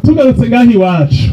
Tugarutse ngaho iwacu,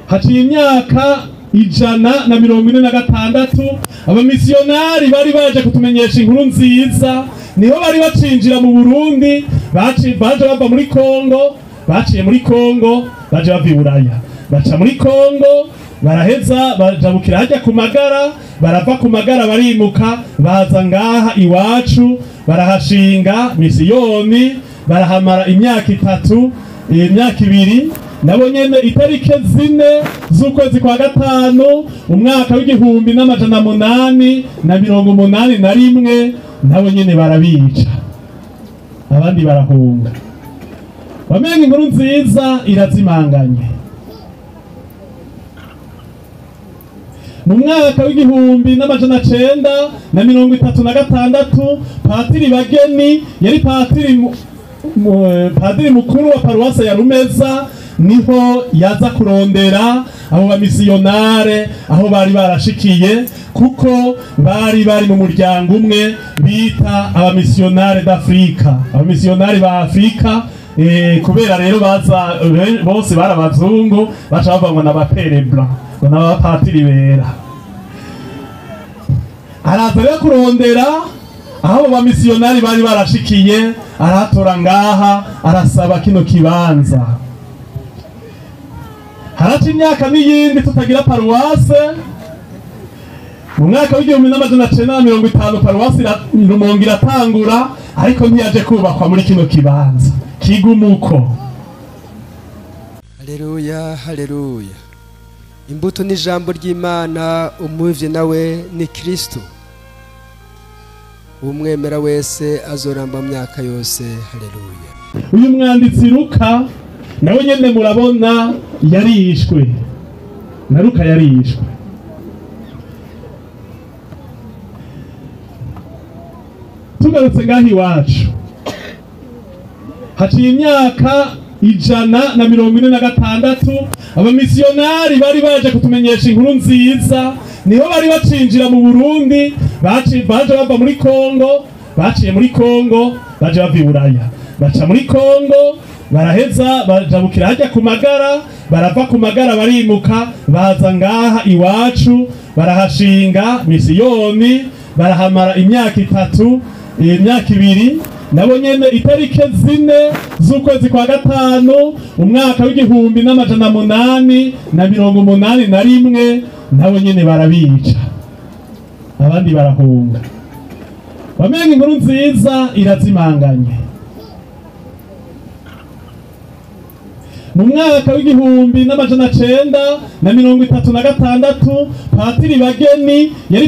haciye imyaka 146 abamisiyonari bari baje kutumenyesha inkuru nziza, niho bari bacinjira mu Burundi, baje bava muri Kongo, baciye muri Kongo, baje bava i Buraya, baca muri Kongo baraheza bajabukira hajya ku Magara, barava ku Magara barimuka baza ngaha iwacu, barahashinga misiyoni, barahamara imyaka 3, imyaka 2. Nabo nyene itarike 4 z'ukwezi kwa 5 umwaka w'1881 nabo nyene barabica, abandi barahunga. Bamenye inkuru nziza irazimanganye. Mu mwaka w'1936 Patiri Bageni yari padiri mukuru wa paruwase ya Rumeza, niho yaza kurondera abo bamisiyonare aho bari barashikiye, kuko bari bari mu muryango umwe bita abamisiyonare d'Afrika, abamisiyonari ba Afrika. Kubera rero baza bose barabazungu, baca bavangwa n'abapere blanc, n'abapatiri bera. Araza rero kurondera aho bamisiyonari bari barashikiye, aratora ngaha, arasaba kino kibanza. Haraca imyaka n'iyindi tutagira paruwase. Mu mwaka w'1950 paruwase Rumonge iratangura, ariko ntiyaje kubakwa muri kino kibanza kigumuko. Haleluya, haleluya. Imbuto ni ijambo ry'Imana, umuvye nawe ni Kristo. Umwemera wese azoramba myaka yose. Haleluya. Uyu mwanditsi Luka nawe nyene murabona yarishwe, na Luka yarishwe. Tugarutse ngaho iwacu, haciye imyaka 146 abamisiyonari bari baje kutumenyesha inkuru nziza, niho bari bacinjira mu Burundi, baje bava muri Kongo, baciye muri Kongo, baje bava i Buraya, baca muri Kongo baraheza bajabukira hajya ku Magara, barava ku Magara barimuka baza ngaha iwacu, barahashinga misiyoni, barahamara imyaka 3, imyaka 2. Nabo nyene itarike 4 z'ukwezi kwa 5 umwaka w'1881 nabo nyene barabica, abandi barahunga. Bamenye inkuru nziza irazimanganye. Mu mwaka w'1936 Patiri Bageni yari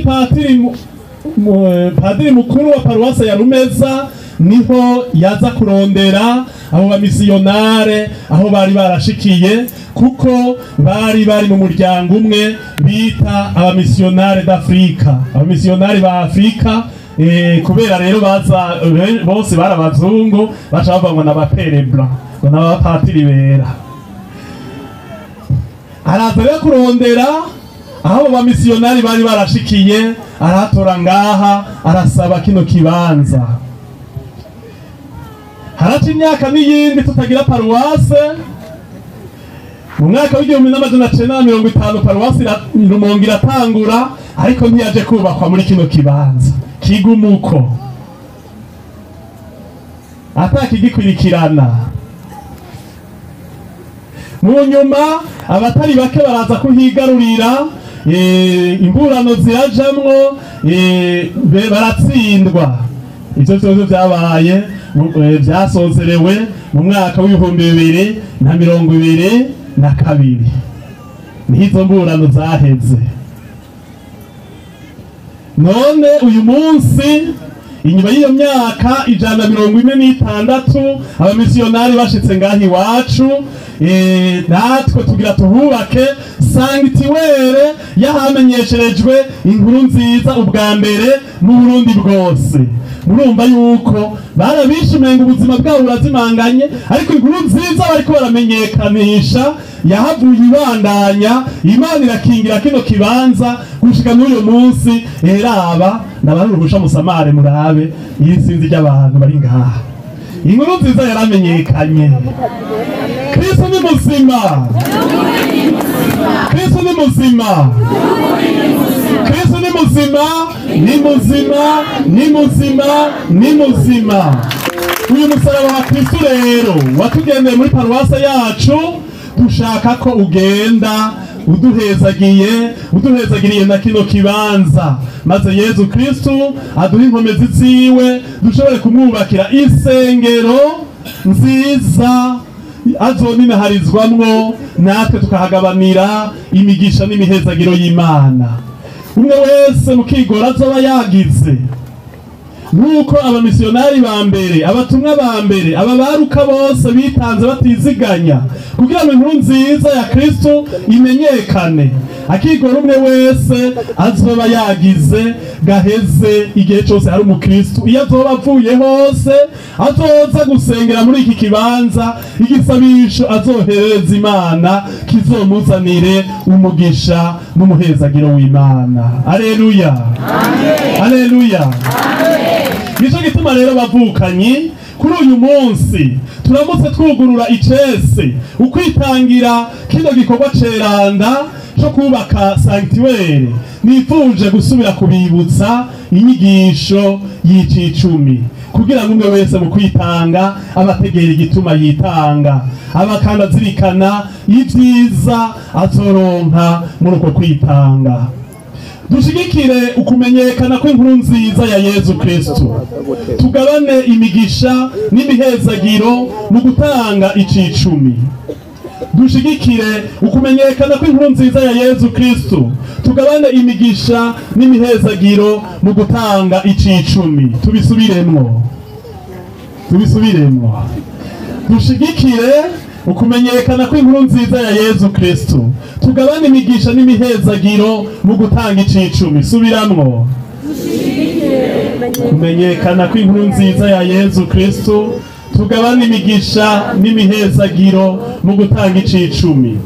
padiri mukuru wa paruwase ya Rumeza, niho yaza kurondera abo bamisiyonare aho bari barashikiye, kuko bari bari mu muryango umwe bita abamisiyonare d'Afrika, abamisiyonari ba Afrika. Kubera rero baza bose barabazungu, baca bavangwa n'abapere blanc, n'abapatiri bera. Araza rero kurondera aho bamisiyonari bari barashikiye, aratora ngaha, arasaba kino kibanza. Haraca imyaka n'iyindi tutagira paruwase. Mu mwaka w'1950 paruwase Rumonge iratangura, ariko ntiyaje kubakwa muri kino kibanza kigumuko, atakigikurikirana. Mu nyuma abatari bake baraza kuhigarurira, imburano zirajamwo, baratsindwa. Ivyo vyose vyabaye vyasozerewe mu mwaka w'2022, nizo mburano zaheze. None uyu munsi inyuma y'iyo myaka 146 abamisiyonari bashitse ngaho iwacu, natwe tugira tuhubake sanctuaire yahamenyesherejwe inkuru nziza ubwa mbere mu Burundi bwose. Murumva yuko barabishimenga ubuzima bwabo burazimanganye, ariko inkuru nziza bariko baramenyekanisha yahavuye ibandanya. Imana irakingira kino kibanza gushika n'uyu munsi. Eraba nabaruhusha musamare murabe iyi sinzi ry'abantu bari ngaha. Inkuru nziza yaramenyekanye. muzima. Kristo ni muzima. Kristo ni muzima, ni muzima, ni muzima, ni muzima. Uyu musaraba wa Kristo rero watugendeye muri paruwase yacu, dushaka ko ugenda uduhezagiye, uduhezagiriye na kino kibanza, maze Yezu Kristo aduhe inkomezi ziwe dushobore kumwubakira isengero nziza azoninaharizwamwo, natwe tukahagabanira imigisha n'imihezagiro y'Imana. Umwe wese mukigora azoba yagize, nk'uko abamisiyonari ba mbere, abatumwa ba mbere, ababaruka bose bitanze batiziganya kugira ngo inkuru nziza ya Kristo imenyekane. Akigora umwe wese azoba yagize gaheze igihe cyose hari umukristo, iyo azoba avuye hose azoza gusengera muri iki kibanza, igisabisho azohereza Imana kizomuzanire umugisha n'umuhezagiro w'Imana. Aleluya, aleluya. Nico gituma rero bavukanyi, kuri uyu munsi turamutse twugurura icese ukwitangira kino gikorwa ceranda cyo kubaka sanctuaire. Nifuje gusubira kubibutsa inyigisho y'icicumi kugira ngo umwe wese mu kwitanga abategera igituma yitanga, abakanda zirikana ibyiza azoronka muri uko kwitanga. Dushigikire ukumenyekana kw'inkuru nziza ya Yezu Kristo, tugabane imigisha n'imihezagiro mu gutanga icicumi. Dushigikire ukumenyekana kw'inkuru nziza ya Yezu Kristo, tugabane imigisha n'imihezagiro mu gutanga icicumi. Tubisubiremwo, tubisubiremwo. Dushigikire ukumenyekana kw'inkuru nziza ya Yezu Kristo, tugabane imigisha n'imihezagiro mu gutanga icicumi. Subiramwo. Kumenyekana kw'inkuru nziza ya Yezu Kristo, tugabane imigisha n'imihezagiro mu gutanga icicumi.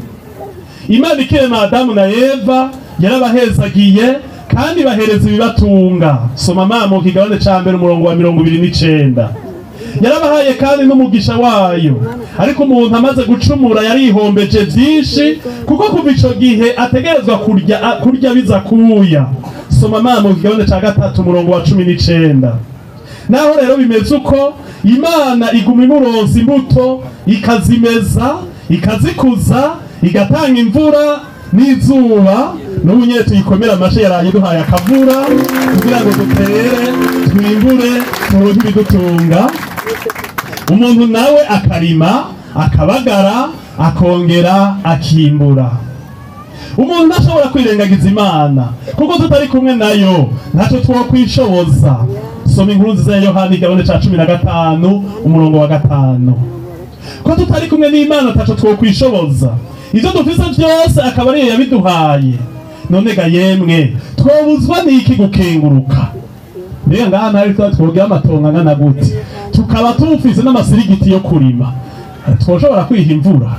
Imana ikirema Adamu na Eva yarabahezagiye kandi bahereza ibibatunga. Soma mama kigabane ca mbere umurongo wa 29. Yarabahaye kandi n'umugisha wayo, ariko umuntu amaze gucumura yarihombeje byinshi, kuko kuva ico gihe ategerezwa kurya biza kuya. Soma mama kigabane ca 3 umurongo wa 19. Naho rero bimeze uko, Imana iguma imuronsa imbuto, ikazimeza, ikazikuza, igatanga imvura n'izuba. N'ubu nyene tuyikomera amashe, yaraye duhaye akavura kugira ngo dutere, twimbure, turonke ibidutunga. Umuntu nawe akarima, akabagara, akongera akimbura. Umuntu ntashobora kwirengagiza Imana, kuko tutari kumwe nayo ntacyo twokwishoboza. Soma inkuru nziza ya Yohana igabane ca 15 umurongo wa 5. Ko tutari kumwe n'Imana ntacyo twokwishoboza, ivyo dufise vyose akaba ariyo yabiduhaye. None ga yemwe, twobuzwa n'iki gukenguruka? Mbega ngaha ntari twogira amatongo angana gute, tukaba tufise n'amasirigiti yo kurima, twoshobora kwiha imvura?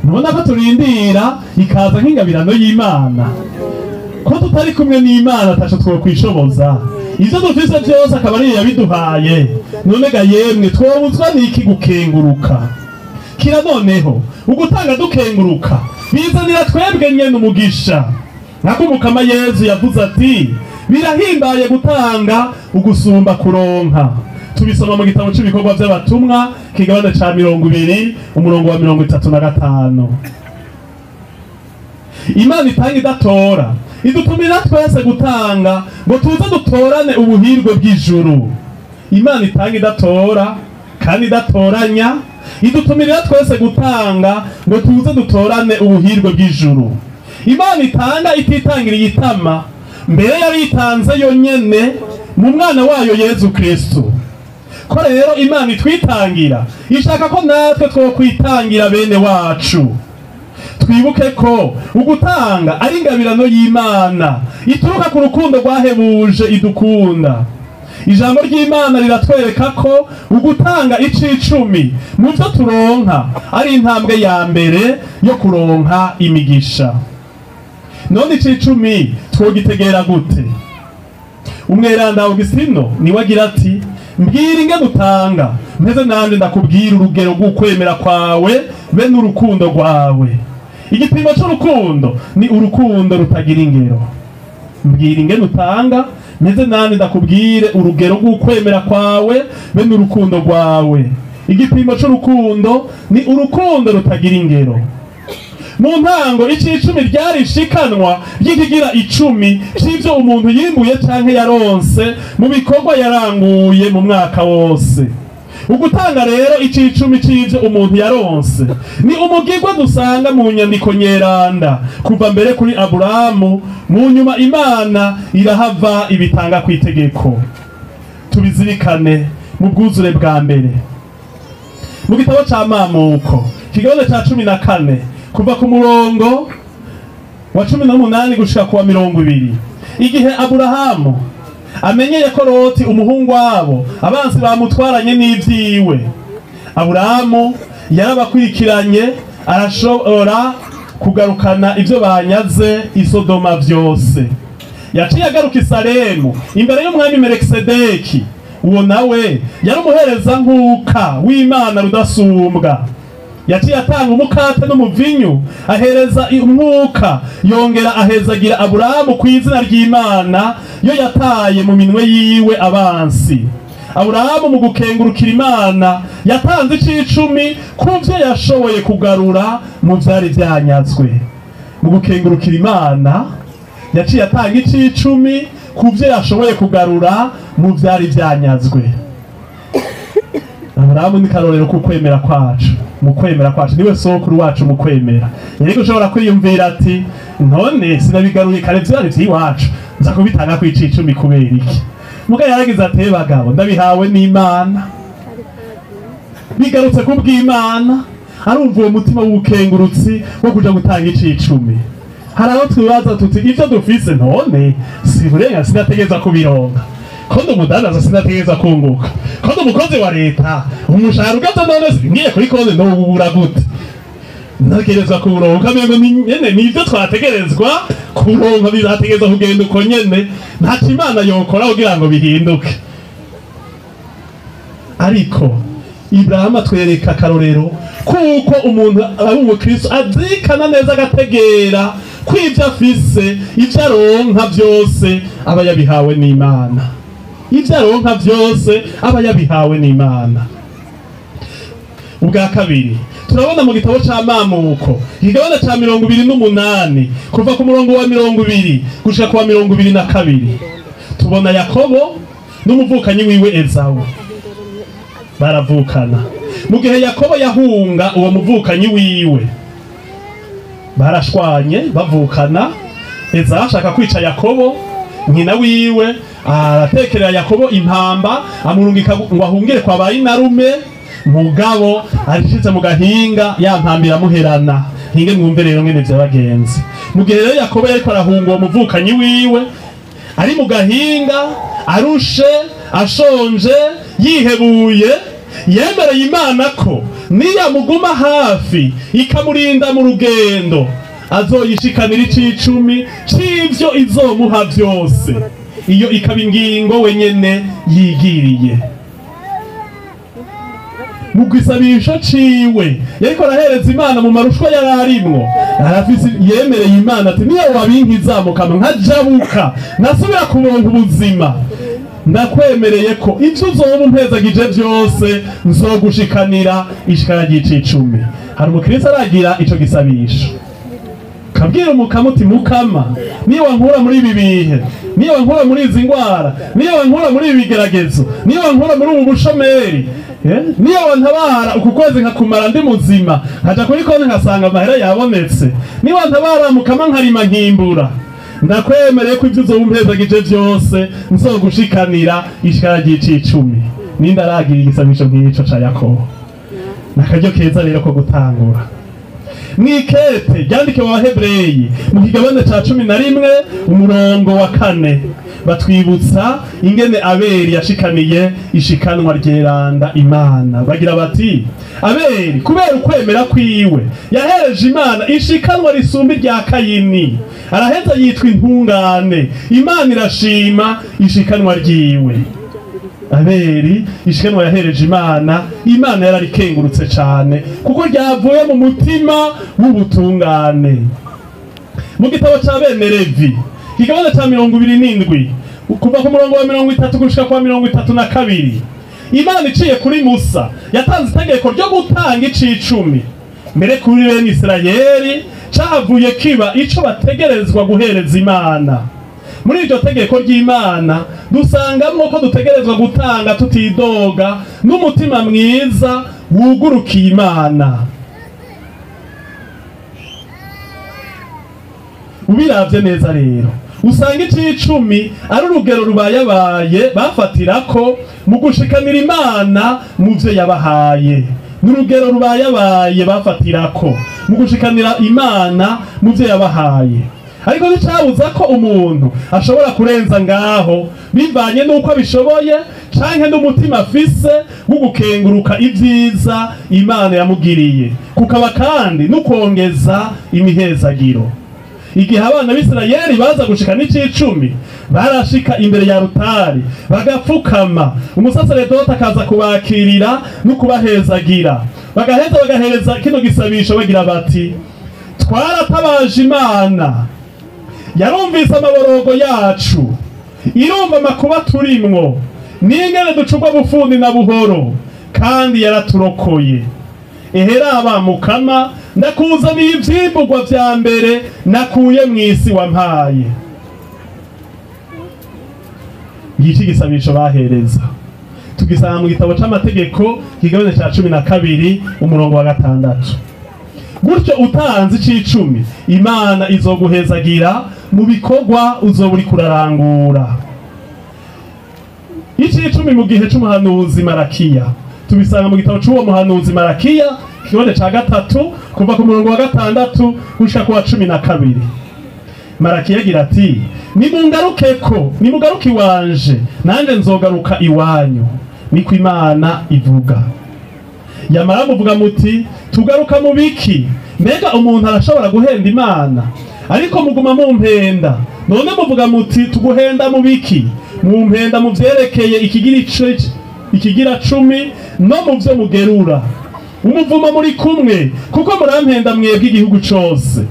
Nubona ko turindira ikaza nk'ingabirano y'Imana. Ko tutari kumwe n'Imana ntacyo twokwishoboza, ivyo dufise vyose akaba ariyo yabiduhaye. None ga yemwe, twobuzwa n'iki gukenguruka? Kira noneho ugutanga dukenguruka bizanira twebwe nyene umugisha. Nako Umukama Yezu yavuze ati birahimbaye gutanga ugusumba kuronka. Tubisoma mu gitabo cy'ibikorwa by'abatumwa kigabane ca 20 umurongo wa 35. Imana itanga idatora, idutumira twese gutanga ngo tuze dutorane ubuhirwe bw'ijuru. Imana itanga idatora kandi idatoranya, idutumirira twese gutanga ngo tuze dutorane ubuhirwe bw'ijuru. Imana itanga ititangiriye itama, mbere yaritanze yonyene mu mwana wayo Yezu Kristo. Ko rero Imana itwitangira, ishaka ko natwe twokwitangira bene wacu. Twibuke ko ugutanga ari ingabirano y'Imana ituruka ku rukundo rwahebuje idukunda. Ijambo ry'Imana riratwereka ko ugutanga icicumi mu byo turonka ari intambwe ya mbere yo kuronka imigisha. None icicumi twogitegera gute? Umweranda Augustino niwe agira ati mbwira ingene utanga, mpeze nanje ndakubwira urugero rw'ukwemera kwawe be n'urukundo rwawe. Igipimo c'urukundo ni urukundo rutagira ingero. Mbwira ingene utanga, meze nani ndakubwire urugero rw'ukwemera kwawe be n'urukundo rwawe. Igipimo c'urukundo ni urukundo rutagira ingero. Mu ntango icicumi ryari ishikanwa ry'ikigira 10 c'ivyo umuntu yimbuye canke yaronse mu bikorwa yaranguye mu mwaka wose. Ugutanga rero icicumi c'ivyo umuntu yaronse ni umugirwa dusanga mu nyandiko nyeranda kuva mbere kuri Aburahamu, mu nyuma Imana irahava ibitanga kw'itegeko. Tubizirikane mu bwuzure bwa mbere. Mu gitabo ca Mamuko kigabane ca 14 kuva ku murongo wa 18 gushika ku wa 20, igihe Aburahamu amenyeye ko Loti umuhungu wabo abansi bamutwaranye n'ivyiwe, Aburahamu yarabakurikiranye arashobora kugarukana ivyo banyaze i Sodoma vyose. Yaciye agaruka i Salemu imbere y'umwami Melikisedeki. Uwo nawe yari umuhereza nkuka w'Imana rudasumbwa. Yaciye atanga umukate n'umuvinyu, ahereza umwuka, yongera ahezagira Aburahamu ku izina ry'Imana yo yataye mu minwe yiwe abansi. Aburahamu mu gukengurukira Imana yatanze icicumi ku vyo yashoboye kugarura mu vyari vyanyazwe. Mu gukengurukira Imana yaciye atanga icicumi ku vyo yashoboye kugarura mu vyari vyanyazwe. Aburahamu ni karorero ku kwemera kwacu. Mu kwemera kwacu niwe sokuru wacu mu kwemera. Yariko ushobora kwiyumvira ati none sinabigaruye kare vyari vyiwacu, nza kubitanga ku icicumi kubera iki? Muga yaragize ati bagabo ndabihawe n'Imana, bigarutse ku bw'Imana. Arumva uwo mutima w'ubukengurutsi wo kuja gutanga icicumi. Hari aho twibaza tuti ivyo dufise none si burenga sinategereza kubironka, ko ndi umudandaza sinategereza kunguka, ko ndi umukozi wa leta umushahara ugaze none ngiye kuri konti nowubura gute? Ntegerezwa kuwuronka, mengo nyene nivyo twategerezwa kuronka, bizategerezwa kugenda uko nyene, ntaco Imana yokora kugira ngo bihinduke. Ariko Ibrahimu atwereka akarorero kuko umuntu ari umukristo azirikana neza agategera ko ivyo afise, ivyo aronka vyose aba yabihawe n'Imana. Ivyo aronka vyose aba yabihawe n'Imana. Ubwa kabiri turabona mu gitabo ca Mamuko ikigabane ca 28 kuva ku murongo wa 20 gushika ku wa 22, tubona Yakobo n'umuvukanyi wiwe Ezawu baravukana. Mu gihe Yakobo yahunga uwo muvukanyi wiwe barashwanye bavukana. Ezawu ashaka kwica Yakobo, nyina wiwe aratekerera Yakobo impamba amurungika ngo ahungire kwa bayinarume. Mugabo arishitse mu gahinga ya mpambira muherana. Hinge mwumve rero ngene vyabagenzi. Mu gihe rero Yakobo yariko arahunga uwo muvukanyi wiwe ari mu gahinga, arushe, ashonje, yihebuye, yemereye Imana ko niyamuguma hafi ikamurinda mu rugendo azoyishikanira icicumi c'ivyo izomuha vyose. Iyo ikaba ingingo wenyene yigiriye. Mu gisabisho ciwe yariko arahereza Imana mu marushwa yararimwo, arafise yemereye Imana ati niyo wabinkiza mukama nkajabuka nasubira kuronka ubuzima, ndakwemereye ko ivyo uzoba umpezagije vyose nzogushikanira ishikana ry'icicumi. Hari umukristo aragira ico gisabisho, kabwira umukama uti mukama niyo wankura muri ibi bihe, niyo wankura muri izi ngwara, niyo wankura muri ibi bigeragezo, niyo wankura muri ubu bushomeri, niyo wantabara uku kwezi nkakumara ndi muzima nkaja kuri konti nkasanga amahera yabonetse, niyo wantabara mukama nkarima nkimbura, ndakwemereye ko ivyo uzoba umpezagije vyose nzogushikanira ishikana ry'icicumi. Ninde aragira igisabisho nk'ico ca Yakobo? Nakaryo keza rero ko gutangura. Mwikete ryandikiwe Abahebreyi mu kigabane ca 11 umurongo wa 4 batwibutsa ingene Abeli yashikaniye ishikanwa ryeranda Imana. Bagira bati Abeli kubera ukwemera kwiwe yahereje Imana ishikanwa risumba irya Kayini, araheza yitwa intungane, Imana irashima ishikanwa ryiwe. Abeli ishikanwa yahereje Imana, Imana yararikengurutse cane kuko ryavuye mu mutima w'ubutungane. Mu gitabo ca bene Levi kigabane ca 27 kuva ku murongo wa 30 gushika kwa 32, Imana iciye kuri Musa yatanze itegeko ryo gutanga icicumi. Mbere kuri bene Isirayeli cavuye kiba ico bategerezwa guhereza Imana. Muri iryo tegeko ry'Imana dusangamwo ko dutegerezwa gutanga tutidoga n'umutima mwiza wugurukiye Imana. Ubiravye neza rero usanga icicumi ari urugero rubayabaye bafatirako mu gushikanira Imana mu vyo yabahaye. N'urugero rubayabaye bafatirako mu gushikanira Imana mu vyo yabahaye. Ariko nticabuza ko umuntu ashobora kurenza ngaho bivanye n'uko abishoboye canke n'umutima afise wo gukenguruka ivyiza Imana yamugiriye, kukaba kandi n'ukongeza imihezagiro. Igihe abana b'Isirayeli baza gushika n'icicumi, barashika imbere ya rutari bagapfukama, umusaseredoti akaza kubakirira no kubahezagira. Bagaheza bagahereza kino gisabisho bagira bati: twaratabaje Imana, yarumvise amaborogo yacu, irumva amakuba turimwo, n'ingene ducurwa bufundi na buhoro, kandi yaraturokoye. Ehera abamukama, ndakuzaniye ivyimburwa vya mbere nakuye mw'isi wampaye. Ngiki gisabisho bahereza tugisanga mu gitabo c'amategeko kigabane ca 12 umurongo wa 6. Gutyo utanze icicumi, Imana izoguhezagira mu bikorwa uzoba uriko urarangura. Icicumi mu gihe c'umuhanuzi Marakiya tubisanga mu gitabo c'uwo muhanuzi Marakiya kigabane ca 3 kuva ku murongo wa 6 gushika ku wa 12. Marakiya agira ati: nimungarukeko, nimugaruke iwanje, nanje nzogaruka iwanyu, niko Imana ivuga. Yamara muvuga muti: tugaruka mu biki? Mbega umuntu arashobora guhenda Imana? Ariko muguma mumpenda. None muvuga muti: tuguhenda mu biki? Mumpenda mu vyerekeye ikigira 10 no mu vyo mugerura. Umuvumo muri kumwe, kuko murampenda mwebwe igihugu cose.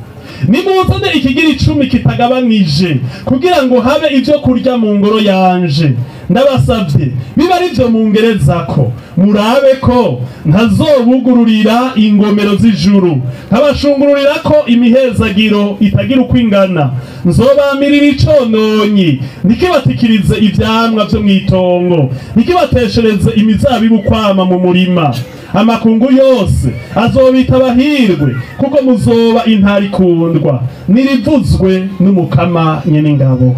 Nimuzane ikigira 10 kitagabanije, kugira ngo habe ivyo kurya mu ngoro yanje. Ndabasavye biba ari vyo mungerezako, murabe ko ntazobugururira ingomero z'ijuru, nkabashungururira ko imihezagiro itagira uko ingana. Nzobamirira icononyi, ntikibatikirize ivyamwa vyo mw'itongo, ntikibateshereze imizabibu kwama mu murima. Amakungu yose azobita abahirwe, kuko muzoba intari kundwa, nirivuzwe n'Umukama nyen'ingabo.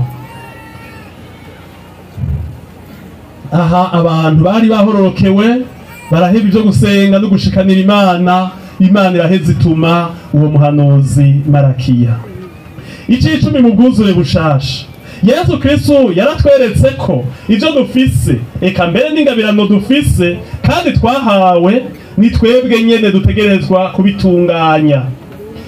Aha abantu bari bahororokewe baraheba ivyo gusenga no gushikanira Imana. Imana iraheza ituma uwo muhanuzi Marakiya. Icicumi mu bwuzure bushasha, Yesu Kristo yaratweretse ko ivyo dufise, eka mbere n'ingabirano dufise kandi twahawe, ni twebwe nyene dutegerezwa kubitunganya.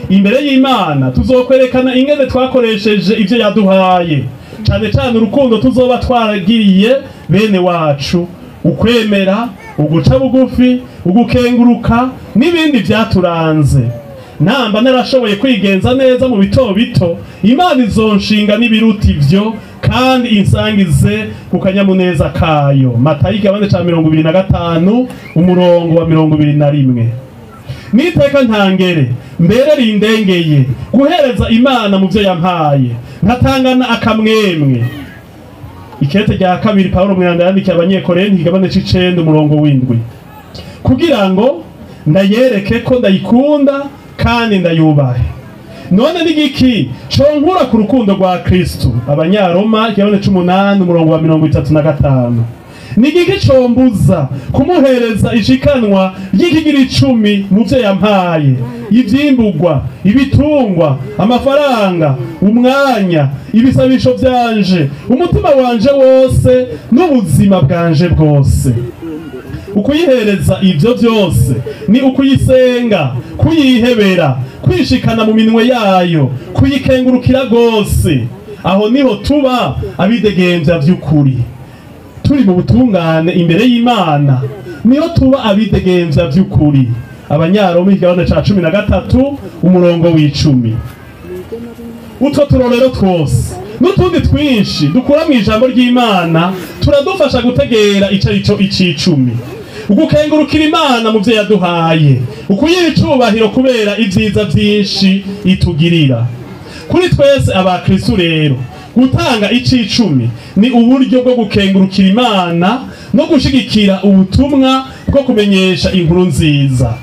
Imbere y'Imana tuzokwerekana ingene twakoresheje ivyo yaduhaye, cane cane urukundo tuzoba twaragiriye bene wacu, ukwemera, uguca bugufi, ugukenguruka n'ibindi vyaturanze. Namba narashoboye kwigenza neza mu bito bito, Imana izonshinga n'ibiruta ivyo kandi insangize ku kanyamuneza kayo. Matayo igabane ca 25 umurongo wa 21. Niteka ntangere mbere rindengeye guhereza Imana mu vyo yampaye, ntatangana akamwemwe. Ikete rya 2 Paulo mweranda yandikiye Abanyekorintho igabane c'9 umurongo w'7, kugira ngo ndayereke ko ndayikunda kandi ndayubahe. None n'igiki conkura ku rukundo rwa Kristo? Abanyaroma igabane c'8 umurongo wa 35. N'igiki combuza kumuhereza ishikanwa ry'ikigira 10 mu vyo yampaye? Ivyimburwa, ibitungwa, amafaranga, umwanya, ibisabisho vyanje, umutima wanje wose n'ubuzima bwanje bwose. Ukuyihereza ivyo vyose ni ukuyisenga, kuyihebera, kwishikana mu minwe yayo, kuyikengurukira gose. Aho niho tuba abidegemvya vy'ukuri. Turi mu butungane imbere y'Imana niyo tuba abidegemvya vy'ukuri. Abanyaroma igabane ca 13 umurongo w'icumi. Utwo turorero twose n'utundi twinshi dukura mu ijambo ry'Imana turadufasha gutegera ico arico icicumi. Ugukengurukira Imana mu vyo yaduhaye, ukuyiha icubahiro kubera ivyiza vyinshi itugirira. Kuri twese abakristu rero, gutanga icicumi ni uburyo bwo gukengurukira Imana no gushigikira ubutumwa bwo kumenyesha inkuru nziza.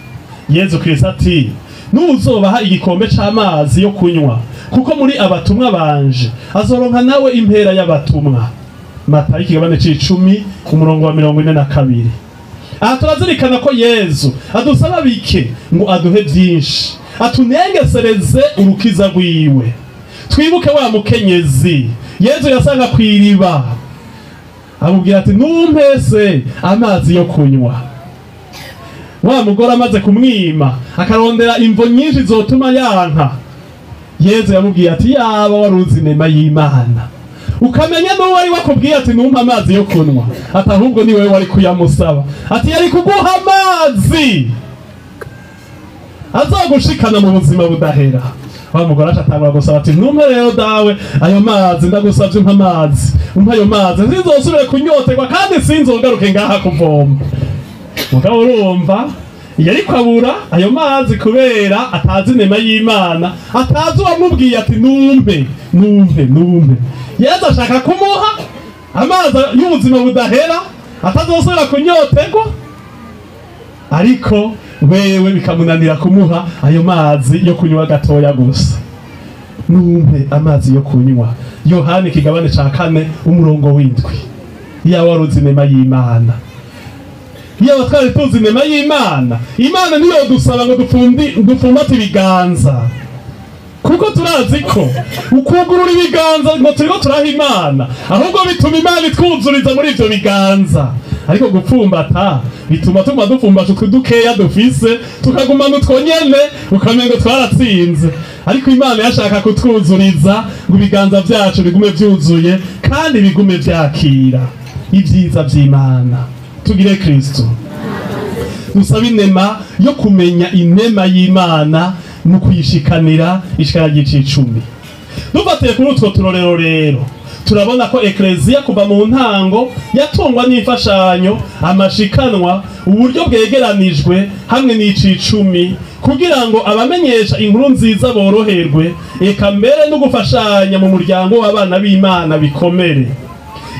Yezu Kristo ati: nuzobaha igikombe c'amazi yo kunywa kuko muri abatumwa banje, azoronka nawe impera y'abatumwa. Matayo ikigabane c'icumi umurongo wa 42. Aha turazirikana ko Yezu adusaba bike ngo aduhe byinshi, atunengesereze urukiza rwiwe. Twibuke wa mukenyezi Yezu yasanga kw'iriba, amubwira ati: numpese amazi yo kunywa. Wa mugore amaze kumwima akarondera imvo nyinshi zotuma yanka, Yezu yamubwiye ati: yaba waruzi inema y'Imana ukamenya n'uwo wari wakubwiye ati numpa amazi yo kunywa, ati ahubwo ni wewe wari kuyamusaba, ati yari kuguha amazi azogushikana mu buzima budahera. Wa mugore acatangura gusaba ati: numpe rero dawe ayo mazi, ndagusavye umpa amazi, umpa ayo mazi sinzosubire kunyoterwa kandi sinzogaruke ngaha kuvoma. Mugabo urumva yariko abura ayo mazi kubera atazi inema y'Imana, atazi uwamubwiye ati numpe numpe numpe. Yezu ashaka kumuha amazi y'ubuzima budahera atazosubira kunyoterwa, ariko wewe bikamunanira kumuha ayo mazi yo kunywa gatoya gusa. Numpe amazi yo kunywa. Yohana ikigabane ca 4 umurongo w'indwi. Yaba waruzi inema y'Imana, yaba twari tuzi inema y'Imana, Imana niyo dusaba ngo dufumbate ibiganza, kuko turazi ko ukugurura ibiganza ngo turiko turaha Imana, ahubwo bituma Imana itwuzuriza muri ivyo biganza. Ariko gupfumbata bituma tuma dupfumbata utwo dukeya dufise, tukagumana utwo nyene, ukamengo twaratsinze. Ariko Imana yashaka kutwuzuriza ngo ibiganza vyacu bigume vyuzuye kandi bigume vyakira ibyiza vy'Imana. Tugire Kristo dusabe inema yo kumenya inema y'Imana mu kuyishikanira ishikana ry'icicumi. Dufatiye kuri utwo turorero rero, turabona ko Ekleziya kuva mu ntango yatungwa n'imfashanyo, amashikanwa, uburyo bwegeranijwe hamwe n'icicumi, kugira ngo abamenyesha inkuru nziza boroherwe, eka mbere no gufashanya mu muryango w'abana b'Imana bikomere.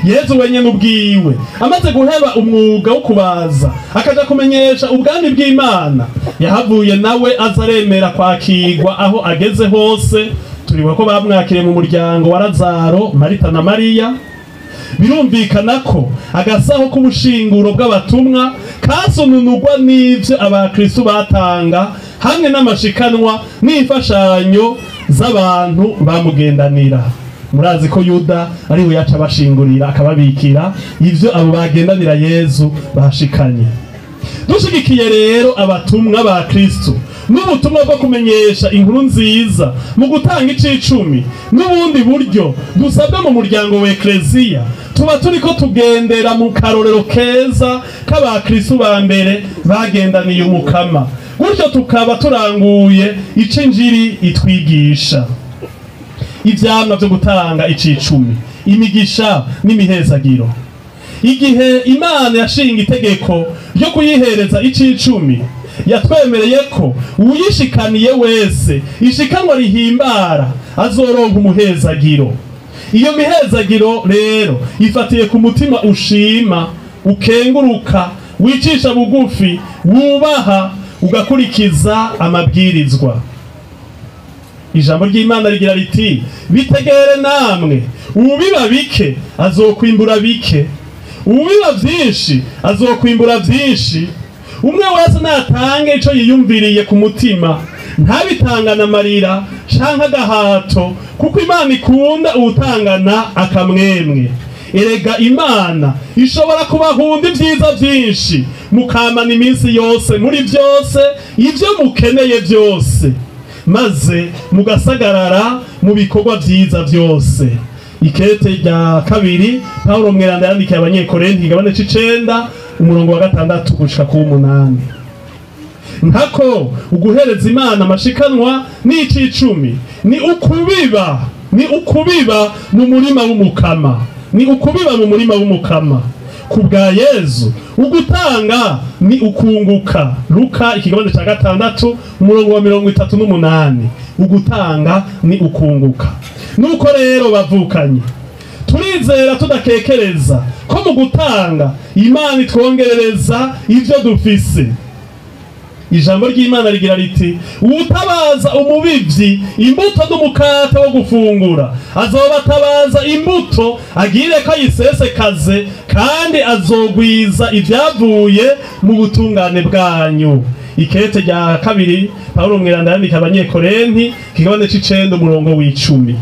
Yezu wenyene ubwiwe amaze guheba umwuga wo kubaza akaja kumenyesha ubwami bw'Imana, yahavuye nawe azaremera kwakirwa aho ageze hose. Turibuka ko bamwakiriye mu muryango wa Lazaro, Marita na Mariya. Birumvikana ko agasaho k'ubushinguro bw'abatumwa kasununurwa n'ivyo abakristu batanga hamwe n'amashikanwa n'imfashanyo z'abantu bamugendanira. Murazi ko Yuda ariwe yaca abashingurira akababikira ivyo abo bagendanira Yezu bashikanye. Dushigikiye rero abatumwa ba Kristo n'ubutumwa bwo kumenyesha inkuru nziza mu gutanga icicumi n'ubundi buryo dusabwa mu muryango wa Ekleziya, tuba turiko tugendera mu karorero keza k'abakristo ba mbere bagendaniye umukama. Gutyo tukaba turanguye ico injiri itwigisha. Ivyamwa vyo gutanga icicumi, imigisha n'imihezagiro. Igihe Imana yashinga itegeko ryo kuyihereza icicumi, yatwemereye ko uwuyishikaniye wese ishikanwa rihimbara azoronka umuhezagiro. Iyo mihezagiro rero ifatiye ku mutima ushima, ukenguruka, wicisha bugufi, wubaha, ugakurikiza amabwirizwa. Ijambo ry'Imana rigira riti: bitegere namwe, ubiba bike azokwimbura bike, ubiba vyinshi azokwimbura vyinshi. Umwe wese natange ico yiyumviriye ku mutima, ntabitangana amarira canke agahato, kuko Imana ikunda uwutangana akamwemwe. Erega Imana ishobora kubahunda ivyiza vyinshi, mukamana iminsi yose muri vyose ivyo mukeneye vyose, maze mugasagarara mu bikorwa vyiza vyose. Ikete rya kabiri Paulo mweranda yandikiye abanyekorenti igabane c'icenda umurongo wa 6 gushika ku 8. Nkako uguhereza Imana amashikanwa n'icicumi ni ukubiba, ni ukubiba mu murima w'umukama, ni ukubiba mu murima w'umukama. Kubwa Yezu ugutanga ni ukunguka. Luka ikigabane ca 6 umurongo wa 38. Ugutanga ni ukunguka. Nuko rero bavukanye, turizera tudakekereza ko mu gutanga Imana itwongerereza ivyo dufise. Ijambo ry'Imana rigira riti: uwutabaza umubivyi imbuto n'umukate wo gufungura azobatabaza imbuto agire ko ayisesekaze, kandi azogwiza ivyavuye mu butungane bwanyu. Ikete rya kabiri Paulo mweranda yandika abanyekorenti kigabane c'icenda umurongo w'icumi.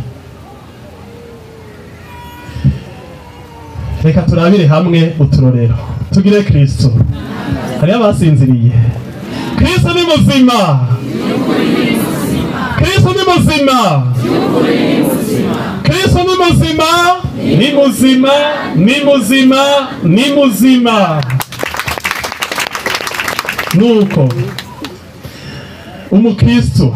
Reka turabire hamwe uturorero tugire Kristo. Hariyo abasinziriye. Kristo ni muzima. Kristo ni muzima. Kristo ni muzima. Ni muzima, ni muzima, ni muzima. Nuko umukristo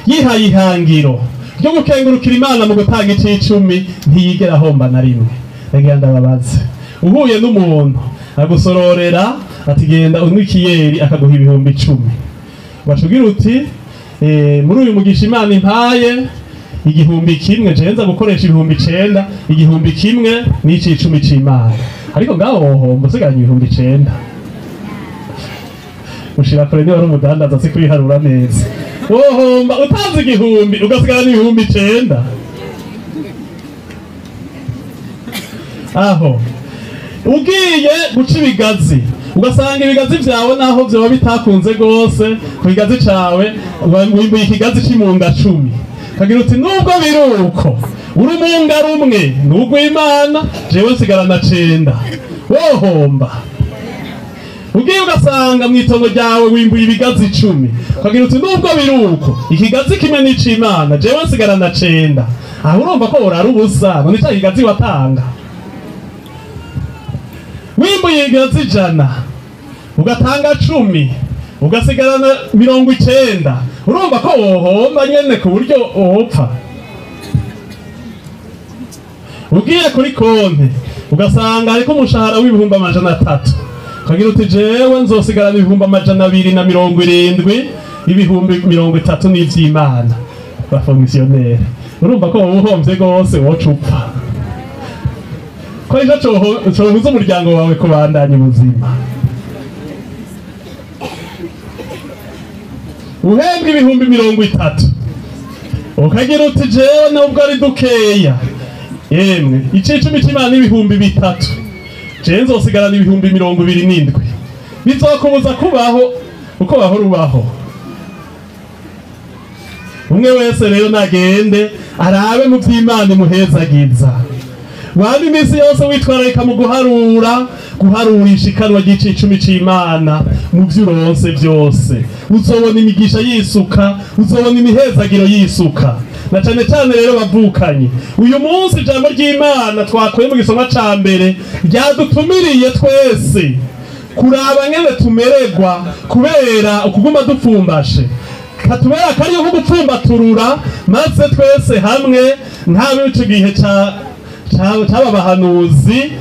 yihaye ihangiro ryo gukengurukira Imana mu gutanga icicumi ntiyigera ahomba na rimwe. Reka ndababaze, uhuye n'umuntu agusororera ati genda unywe ikiyeri akaguha 10,000, washugira uti muri uyu mugisha Imana impaye 1,000 je nza gukoresha 9,000, 1,000 n'icicumi c'Imana, ariko ngaho wohomba usigaranye 9,000. Ushira kure niba ari umudandaza si kwiharura neza, wohomba utanze 1,000 ugasigara 9,000. Aho ugiye guca ibigazi ugasanga ibigazi vyawe naho vyoba bitakunze gose, ku kigazi cawe wimbuye ikigazi c'imunga 10, kagira uti nubwo biruko urumunga rumwe n'ugw'Imana jewe nsigarana 9. Wohomba. Ugiye ugasanga mw'itongo ryawe wimbuye ibigazi 10, kagira uti nubwo biruko ikigazi kimwe n'ic'Imana jewe nsigarana 9. Aho urumva ko urara ubusa, none ca kigazi watanga. Wimbuye ibigazi 100 ugatanga 10 ugasigarana 90, urumva ko wohomba nyene ku buryo wopfa. Ugiye kuri konti ugasanga hariko umushahara w'300,000, ukagira uti jewe nzosigarana 270,000, 30,000 n'ivy'Imana ba fonctionnaire. Urumva ko wohomvye gose woca upfa. Ko ejo cohuza umuryango wawe kubandanya ubuzima. Uhembwa 30,000 ukagira uti jewe nubwo ari dukeya, yemwe icicumi c'Imana 3,000, jewe nzosigarana 27,000. Bizokubuza kubaho uko bahora ubaho. Umwe wese rero nagende arabe mu vy'Imana imuhezagiza. Waba iminsi yose witwararika mu guharura, guharurisha ikanwa ry'icicumi c'Imana mu vy'uronse vyose, uzobona imigisha yisuka, uzobona imihezagiro yisuka. Na cane cane rero bavukanye, uyu munsi ijambo ry'Imana twakuye mu gisomwa ca mbere ryadutumiriye twese kuraba ngene tumererwa kubera ukuguma dupfumbashe, katubera akariyo ko gupfumbaturura, maze twese hamwe nk'abico gihe ca bahanuzi.